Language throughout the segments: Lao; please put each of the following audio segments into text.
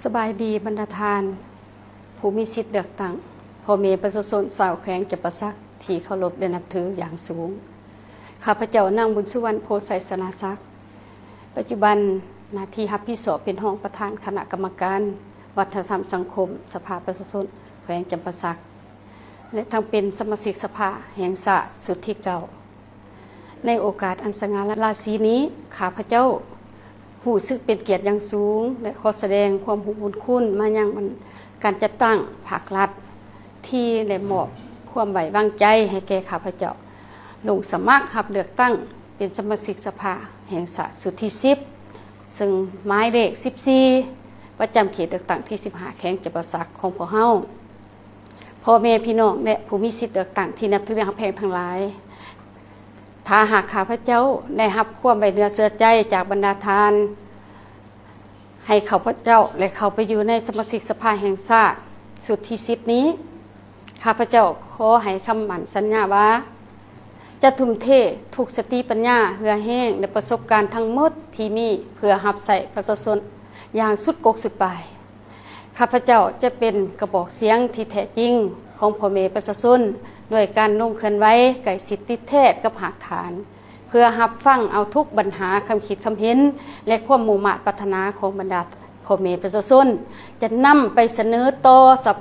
ສະບາຍດີບັນດາທ່ານຜູ້ມີສິດເລືອກຕັ້ງ, ພໍ່ແມ່ປະຊາຊົນຊາວແຂວງຈຳປາສັກທີ່ເຄົາລົບ ແລະ ນັບຖືຢ່າງສູງ. ຂ້າພະເຈົ້າ ນາງ ບຸນສຸວັນ ໂພໄຊຊະນະສັກ, ປັດຈຸບັນໜ້າທີ່ຮັບຜິດຊອບເປັນຮອງປະທານຄະນະກຳມະການວັດທະນະທຳສັງຄົມສະພາປະຊາຊົນແຂວງຈຳປາສັກ ແລະ ທັງເປັນສະມາຊິກສະພາແຫ່ງຊາດຊຸດທີເກົ້າ. ໃນໂອກາດອັນສະຫງ່າລາສີນີ້, ຂ້າພະເຈົ້າຮູ້ສຶກເປັນກຽດຢ່າງສູງ ແລະ ຂໍສະແດງຄວາມຮູ້ບຸນຄຸນມາຍັງການຈັດຕັ້ງພາກລັດ ທີ່ໄດ້ມອບຄວາມໄວ້ວາງໃຈໃຫ້ແກ່ຂ້າພະເຈົ້າລົງສະໝັກຮັບເລືອກຕັ້ງເປັນສະມາຊິກສະພາແຫ່ງຊາດຊຸດທີສິບ ເຊິ່ງໝາຍເລກສິບສີ່ ປະຈຳເຂດເລືອກຕັ້ງທີສິບຫ້າ ແຂວງຈຳປາສັກຂອງພວກເຮົາ. ພໍ່ແມ່ພີ່ນ້ອງ ແລະ ຜູ້ມີສິດເລືອກຕັ້ງທີ່ນັບຖືຮັກແພງທັງຫຼາຍ, ຖ້າຫາກຂ້າພະເຈົ້າໄດ້ຮັບຄວາມໄວ້ເນື້ອເຊື່ອໃຈຈາກບັນດາທ່ານ ໃຫ້ຂ້າພະເຈົ້າໄດ້ເຂົ້າໄປຢູ່ໃນສະມາຊິກສະພາແຫ່ງຊາດຊຸດທີສິບນີ້, ຂ້າພະເຈົ້າຂໍໃຫ້ຄຳໝັ້ນສັນຍາວ່າ ຈະທຸ່ມເທທຸກສະຕິປັນຍາ, ເຫື່ອແຮງ ແລະ ປະສົບການທັງໝົດທີ່ມີ ເພື່ອຮັບໃຊ້ປະຊາຊົນຢ່າງສຸດກົກສຸດປາຍ. ຂ້າພະເຈົ້າຈະເປັນກະບອກສຽງທີ່ແທ້ຈິງຂອງພໍ່ແມ່ປະຊາຊົນ ດ້ວຍການລົງເຄື່ອນໄຫວໃກ້ຊິດຕິດແທດກັບຮາກຖານ ເພື່ອຮັບຟັງເອົາທຸກບັນຫາ, ຄຳຄິດຄຳເຫັນ ແລະ ຄວາມມຸ່ງມາດປາດຖະໜາຂອງບັນດາພໍ່ແມ່ປະຊາຊົນ, ຈະນຳໄປສະເໜີຕໍ່ສະ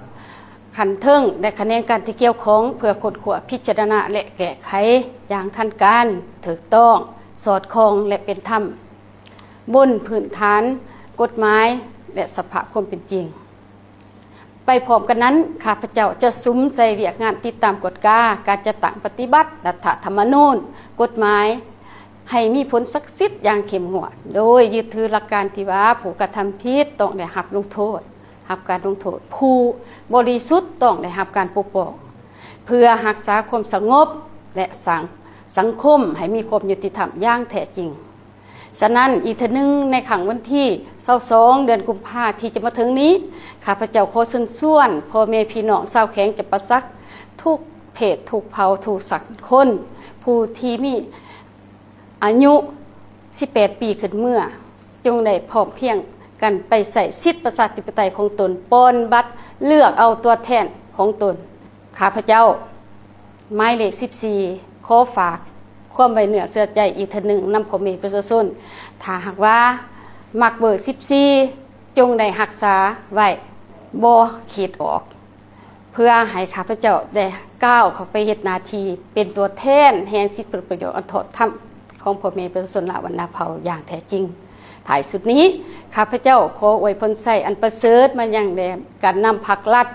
ຂັ້ນເທິງ ແລະ ຂະແໜງການທີ່ກ່ຽວຂ້ອງ ເພື່ອຄົ້ນຄວ້າ, ພິຈາລະນາ ແລະ ແກ້ໄຂຢ່າງທັນການ, ຖືກຕ້ອງ, ສອດຄ່ອງ ແລະ ເປັນທຳ ບົນພື້ນຖານກົດໝາຍ ແລະ ສະພາບຄວາມເປັນຈິງ. ໄປພ້ອມກັນນັ້ນ, ຂ້າພະເຈົ້າຈະສຸມໃສ່ວຽກງານຕິດຕາມກວດກາການຈັດຕັ້ງປະຕິບັດລັດຖະທຳມະນູນ, ກົດໝາຍ ໃຫ້ມີຜົນສັກສິດຢ່າງເຂັ້ມງວດ, ໂດຍຍຶດຖືຫຼັກການທີ່ວ່າ ຜູ້ກະທຳຜິດຕ້ອງໄດ້ຮັບລົງໂທດ, ຮັບການລົງໂທດ, ຜູ້ບໍລິສຸດຕ້ອງໄດ້ຮັບການປົກປ້ອງ, ເພື່ອຮັກສາຄວາມສະຫງົບ ແລະ ສ້າງສັງຄົມໃຫ້ມີຄວາມຍຸຕິທຳຢ່າງແທ້ຈິງ. ສະນັ້ນ, ອີກເທື່ອໜຶ່ງ, ໃນຄ່ຳວັນທີຊາວສອງ ເດືອນກຸມພາທີ່ຈະມາເຖິງນີ້, ຂ້າພະເຈົ້າຂໍເຊີນຊວນພໍ່ແມ່ພີ່ນ້ອງຊາວແຂວງຈຳປາສັກ ທຸກເພດ, ທຸກເຜົ່າ, ທຸກສັງຄົມ, ຜູ້ທີ່ມີອາຍຸສິບແປດປີຂຶ້ນເມືອ, ຈົ່ງໄດ້ພ້ອມພຽງກັນໄປໃຊ້ສິດປະຊາທິປະໄຕຂອງຕົນ, ປ່ອນບັດເລືອກເອົາຕົວແທນຂອງຕົນ. ຂ້າພະເຈົ້າ ໝາຍເລກສິບສີ່ ຂໍຝາກຄວາມໄວ້ເນື້ອເຊື່ອໃຈອີກເທື່ອໜຶ່ງນຳພໍ່ແມ່ປະຊາຊົນ, ຖ້າຫາກວ່າມັກເບີສິບສີ່ ຈົ່ງໄດ້ຮັກສາໄວ້, ບໍ່ຂີດອອກ, ເພື່ອໃຫ້ຂ້າພະເຈົ້າໄດ້ກ້າວເຂົ້າໄປເຮັດໜ້າທີ່ເປັນຕົວແທນແຫ່ງສິດຜົນປະໂຫຍດອັນຊອບທຳຂອງພໍ່ແມ່ປະຊາຊົນລາວບັນດາເຜົ່າຢ່າງແທ້ຈິງ. ທ້າຍສຸດນີ້, ຂ້າພະເຈົ້າຂໍອວຍພອນໄຊອັນປະເສີດມາຍັງແດ່ການນຳພັກລັດ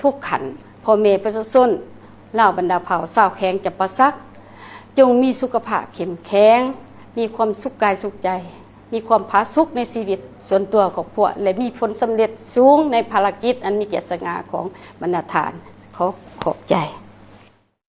ທຸກຂັ້ນ, ພໍ່ແມ່ປະຊາຊົນລາວບັນດາເຜົ່າຊາວແຂວງຈຳປາສັກ ຈົ່ງມີສຸຂະພາບເຂັ້ມແຂງ, ມີຄວາມສຸກກາຍສຸກໃຈ, ມີຄວາມຜາສຸກໃນຊີວິດສ່ວນຕົວຄອບຄົວ ແລະ ມີຜົນສຳເລັດສູງໃນພາລະກິດອັນມີກຽດສະຫງ່າຂອງບັນດາທ່ານ. ຂໍຂອບໃຈ.